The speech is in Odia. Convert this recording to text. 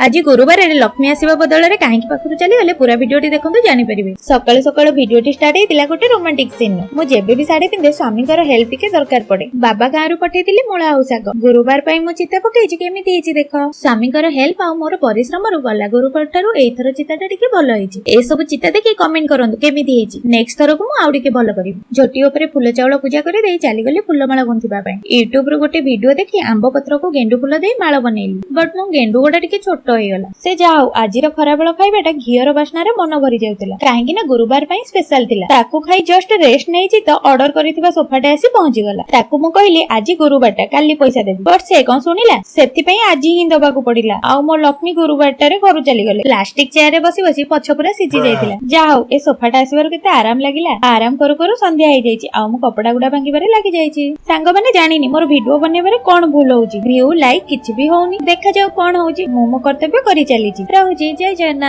ଆଜି ଗୁରୁବାରରେ ଲକ୍ଷ୍ମୀ ଆସିବା ବଦଳରେ କାହିଁକି ପାଖରୁ ଚାଲିଗଲେ, ପୁରା ଭିଡିଓଟି ଦେଖନ୍ତୁ, ଜାଣିପାରିବେ। ସକାଳୁ ସକାଳୁ ଭିଡିଓଟି ଷ୍ଟାର୍ଟ ହେଇଥିଲା ଗୋଟେ ରୋମାଣ୍ଟିକ ସିନ୍। ମୁଁ ଯେବେ ବି ଶାଢୀ ପିନ୍ଧେ, ସ୍ୱାମୀଙ୍କର ହେଲ୍ପ ଟିକେ ଦରକାର ପଡେ। ବାବା ଗାଁରୁ ପଠେଇଥିଲେ ମୂଳା ଆଉ ଶାଗ। ଗୁରୁବାର ପାଇଁ ମୁଁ ଚିତା ପକେଇଛି, କେମିତି ହେଇଛି ଦେଖ। ସ୍ୱାମୀଙ୍କର ହେଲ୍ପ ଆଉ ମୋର ପରିଶ୍ରମରୁ ଗଲା ଗୁରୁବାର ଠାରୁ ଏଇଥର ଚିତାଟା ଟିକେ ଭଲ ହେଇଛି। ଏସବୁ ଚିତା ଦେଖି କମେଣ୍ଟ କରନ୍ତୁ କେମିତି ହେଇଛି। ନେକ୍ସଟ ଥରକୁ ମୁଁ ଆଉ ଟିକେ ଭଲ କରିବି। ଝୋଟି ଉପରେ ଫୁଲ ଚାଉଳ ପୂଜା କରିଦେଇ ଚାଲିଗଲି ଫୁଲମାଳ ଗୁନ୍ଥିବା ପାଇଁ। ୟୁଟ୍ୟୁବ ରୁ ଗୋଟେ ଭିଡିଓ ଦେଖି ଆମ୍ବ ପତ୍ରକୁ ଗେଣ୍ଡୁ ଫୁଲ ଦେଇ ମାଳ ବନେଇଲି, ବଟ୍ ମୋ ଗେଣ୍ଡୁ ଗୁଡା ଟିକେ ଛୋଟ ହେଇଗଲା। ସେ ଯାହା ହଉ, ଆଜିର ଖରାବେଳ ଖାଇବାଟା ଘିଅର ବାସ୍ନାରେ ମନ ଭରି ଯାଉଥିଲା, କାହିଁକି ନା ଗୁରୁବାର ପାଇଁ ସ୍ପେଶାଲ ଥିଲା। ତାକୁ ଖାଇ ଜଷ୍ଟ ରେଷ୍ଟ ନେଇଛି ତ ଅର୍ଡର କରିଥିବା ସୋଫାଟା ଆସି ପହଞ୍ଚିଗଲା। ତାକୁ ମୁଁ କହିଲି, ଆଜି ଗୁରୁବାରଟା, କାଲି ପଇସା ଦେବି। ବଟ୍ ସେ କଣ ଶୁଣିଲା? ସେଥିପାଇଁ ଆଜି ହିଁ ଦବାକୁ ପଡିଲା। ଆଉ ମୋ ଲକ୍ଷ୍ମୀ ଗୁରୁବାରଟାରେ ଘରୁ ଚାଲିଗଲେ। ପ୍ଲାଷ୍ଟିକ ଚେୟାରରେ ବସି ବସି ପଛ ପୁରା ସିଝି ଯାଇଥିଲା। ଯାହା ହଉ, ଏ ସୋଫାଟା ଆସିବାରୁ କେତେ ଆରାମ ଲାଗିଲା। ଆରାମ କରୁ କରୁ ସନ୍ଧ୍ୟା ହେଇଯାଇଛି ଆଉ ମୁଁ କପଡା ଗୁଡା ଭାଙ୍ଗିବାରେ ଲାଗି ଯାଇଛି। ସାଙ୍ଗମାନେ, ଜାଣିନି ମୋର ଭିଡିଓ ବନେଇବାରେ କଣ ଭୁଲ ହଉଛି। ଭିଉ, ଲାଇକ୍ କିଛି ବି ହଉନି। ଦେଖାଯାଉ କଣ ହଉଛି। ମୁଁ ମୋ କର୍ତ୍ତବ୍ୟ କରି ଚାଲିଛି। ରହୁଛି, ଜୟ ଜଗନ୍ନାଥ।